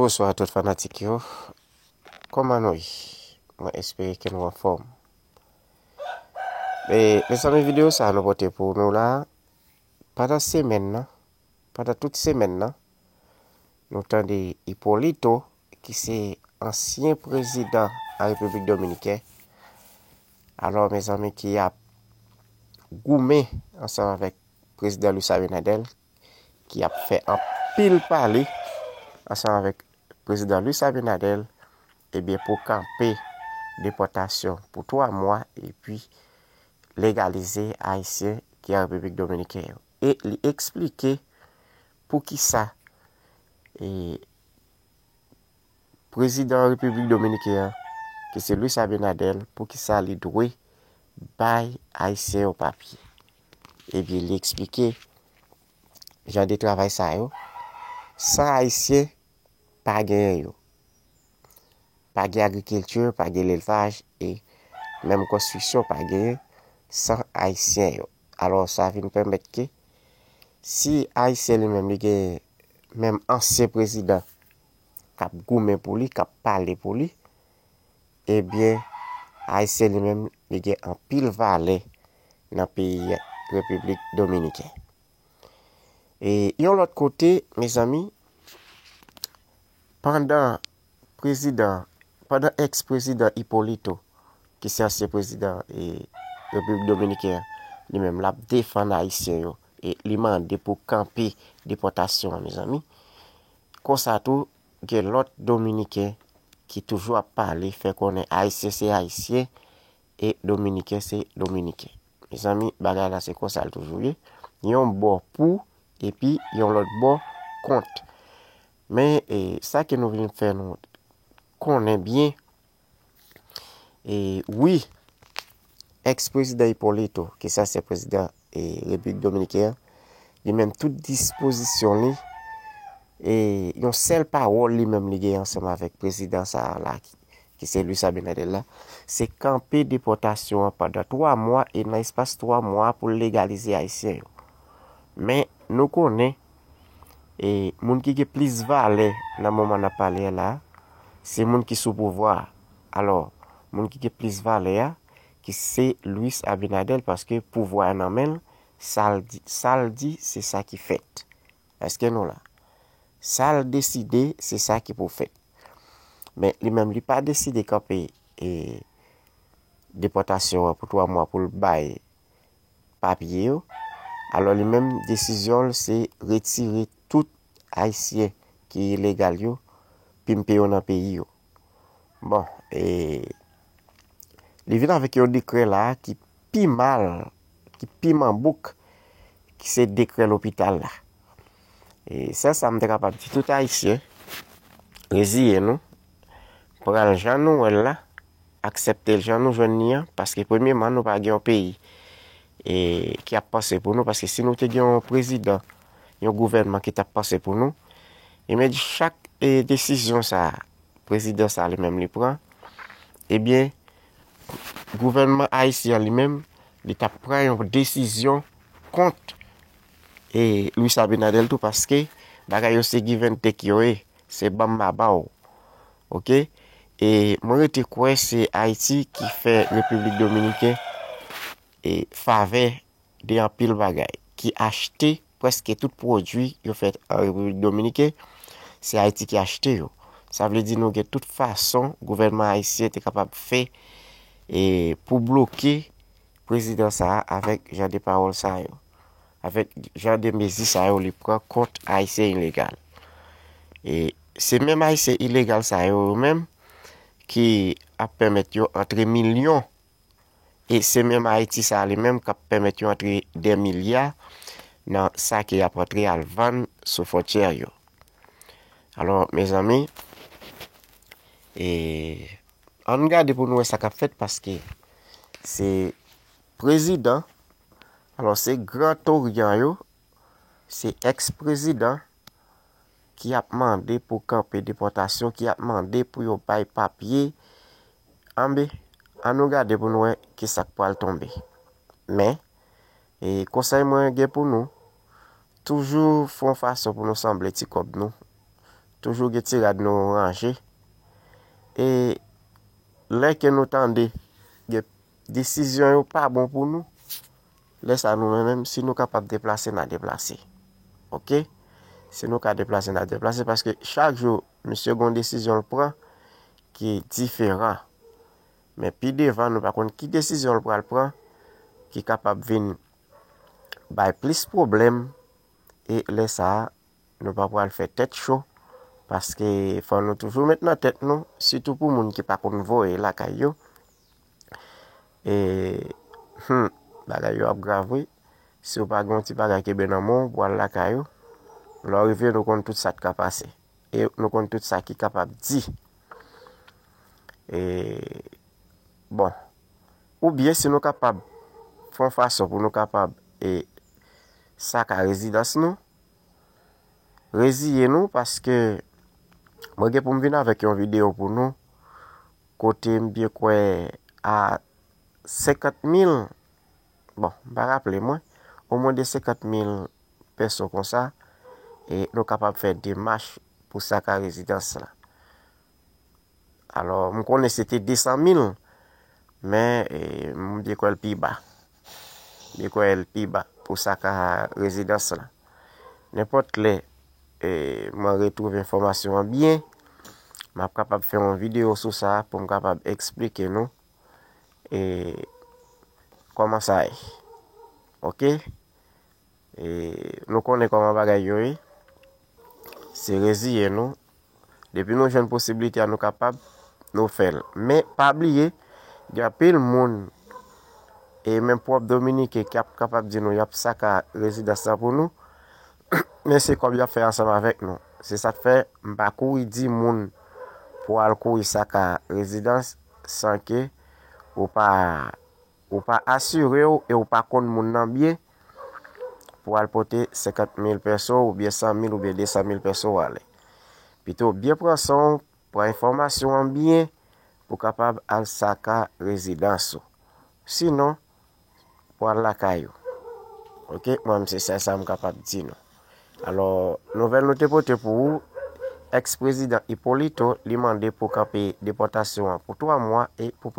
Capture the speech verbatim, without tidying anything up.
Bonswa tout fanatik yo. Kòman nou ye? Mwen espere ke nou anfòm. E, mezanmi, videyo sa a nou pote pou nou la. Pandan semèn nan, pandan tout semèn nan, nou tande Hipólito, ki se ansyen prezidan an Repiblik Dominiken. Alò, mezanmi, ki ap goumen ansanm avèk prezidan Luis Abinader, ki ap fè anpil pale ansanm avèk prezidan Luis Abinader, ebyen, pou kanpe depòtasyon pou twa mwa epi legalize Ayisyen ki an Repiblik Dominiken yo. E li eksplike poukisa, e, prezidan Repiblik Dominiken an, ki se Luis Abinader, poukisa li dwe bay Ayisyen yo papye. Ebyen, li eksplike jan de travay sa yo. San Ayisyen, pa genyen yo. Pa gen agrikilti, pa gen lelvaj, e menm konstriksyon pa genyen san Ayisyen yo. Alò, sa vin pèmèt ke si Ayisyen li menm, li gen menm ansyen prezidan k ap goumen pou li, k ap pale pou li, ebyen, Ayisyen li menm, li gen anpil valè nan peyi Repiblik Dominiken. E yon lòt kote, mezanmi, pandan prezidan, pandan èks prezidan Hipólito, ki se ansyen prezidan, e, Repiblik Dominiken an, li menm, l ap defann Ayisyen yo, e li mande pou kanpe depòtasyon an, mezanmi. Konsa tou, gen lòt Dominiken ki toujou ap pale, fè konnen Ayisyen se Ayisyen, e Dominiken se Dominiken. Mezanmi, bagay la se konsa l toujou ye. Yon bò pou, epi yon lòt bò kont. Men, e, sa ke nou vin fè nou konnen byen, e, wi, èks prezidan Hipólito, ki se ansyen prezidan, e, Repiblik Dominiken an, li menm tout dispozisyon li, e, yon sèl pawòl li menm li gen ansanm avèk prezidan sa a la, ki, ki se Luis Abinader la, se kanpe depòtasyon an pandan twa mwa e nan espas twa mwa pou l legalize Ayisyen yo. Men, nou konnen, e, moun ki gen plis valè nan moman n ap pale a la, se moun ki sou pouvwa a. Alò, moun ki gen plis valè a, ki se Luis Abinader, paske pouvwa a nan men l, sa l di, sa l di, se sa ki fèt. Èske nou la? Sa l deside, se sa ki pou fèt. Men li menm, li pa deside kanpe, e, depòtasyon an pou twa mwa pou l bay papye yo. Alò, li menm, desizyon l, se retire tout Ayisyen ki ilegal yo, pimpe yo nan peyi yo. Bon, e, li vin avèk yon dekrè la ki pi mal, ki pi manbouk, ki se dekrè lopital la. E, sèl sa m te kapab di tout Ayisyen, reziye nou, pran l jan nou wè l la, aksepte l jan nou jwenn li an, paske premyeman, nou pa gen yon peyi, e, ki ap panse pou nou, paske si nou te gen yon prezidan, yon gouvènman ki t ap panse pou nou, e men chak, e, desizyon sa a, prezidan sa a li menm li pran, ebyen, gouvènman ayisyen an li menm, li t ap pran yon desizyon kont, e, Luis Abinader tou, paske bagay yo se give and take yo ye, se ban m m a ba w. Oke? E mwen rete kwè se Ayiti ki fè Repiblik Dominiken, e, favè de anpil bagay, ki achte prèske tout pwodui yo fè an Repiblik Dominiken, se Ayiti ki achte yo. Sa vle di nou gen tout fason gouvènman ayisyen te kapab fè, e, pou bloke prezidan sa a avèk jan de pawòl sa yo, avèk jan de mezi sa yo li pran kont Ayisyen ilegal. E se menm Ayisyen ilegal sa yo, yo menm, ki ap pèmèt yo antre milyon. E se menm Ayiti sa a li menm k ap pèmèt yo antre dè milya nan sa ke y ap antre al vann sou fwontyè yo. Alò, mezanmi, e, ann gade pou nou wè sa k ap fèt, paske se prezidan, alò, se Gran Toryan yo, se èks prezidan, ki ap mande pou kanpe depòtasyon, ki ap mande pou yo bay papye. Anben, ann nou gade pou nou wè kisa k pral tonbe. Men, e, konsèy mwen gen pou nou, toujou fè yon fason pou nou sanble ti kòb nou. toujou gen ti rad nou ranje. E lè ke nou tande gen desizyon yo pa bon pou nou, lè sa nou menm, si nou kapab deplase, n a deplase. Oke? Si nou ka deplase, n a deplase, paske chak jou, misye gon desizyon l pran ki diferan. Men pi devan, nou pa konn ki desizyon l pral pran ki kapab vin bay plis pwoblèm, e lè sa a, nou pa pral fè tèt cho, paske fò nou toujou met nan tèt nou, sitou pou moun ki pa konn voye lakay yo. E, hmm, bagay yo ap grav, wi. Si w pa gen yon ti bagay kenbe nan men w, pral lakay ou. Lè w rive, nou konn tout sa k ka pase. E nou konn tout sa ki kapab di. E, bon. Oubyen, si nou kapab fè yon fason pou nou kapab, e, saka rezidans nou, reziye nou, paske mwen gen pou m vin avèk yon videyo pou nou, kote m byen kwè a senkant mil, bon, m pa raple mwen, omwen de senkant mil peso konsa, e nou kapab fè demach pou saka rezidans la. Alò, m konnen se te de san mil, men, e, m byen kwè l pi ba. M byen kwè l pi ba pou saka rezidans la. Nenpòt lè, e, mwen retwouve enfòmasyon an byen, m ap kapab fè yon videyo sou sa pou m kapab eksplike nou, e, kòman sa ye. Oke? E, nou konnen kòman bagay yo ye. Se reziye nou. Depi nou jwenn posiblite a, nou kapab, nou fè l. Men, pa bliye, gen anpil moun, e menm pwòp Dominiken, k ap kapab di nou y ap saka rezidans lan pou nou, men se kòb y ap fè ansanm avèk nou. Se sa k fè, m pa kouri di moun pou al kouri saka rezidans san ke ou pa, ou pa asire w e ou pa konn moun nan byen, pou al pote senkant mil peso oubyen san mil oubyen de san mil peso ale. Pito byen pran san w, pran enfòmasyon an byen pou kapab al saka rezidans ou. Sinon, pou al lakay ou. Oke, mwen menm se sèl sa m kapab di nou. Alò, nouvèl nou te pote pou ou, èks prezidan Hipólito, li mande pou kanpe depòtasyon an pou twa mwa e pou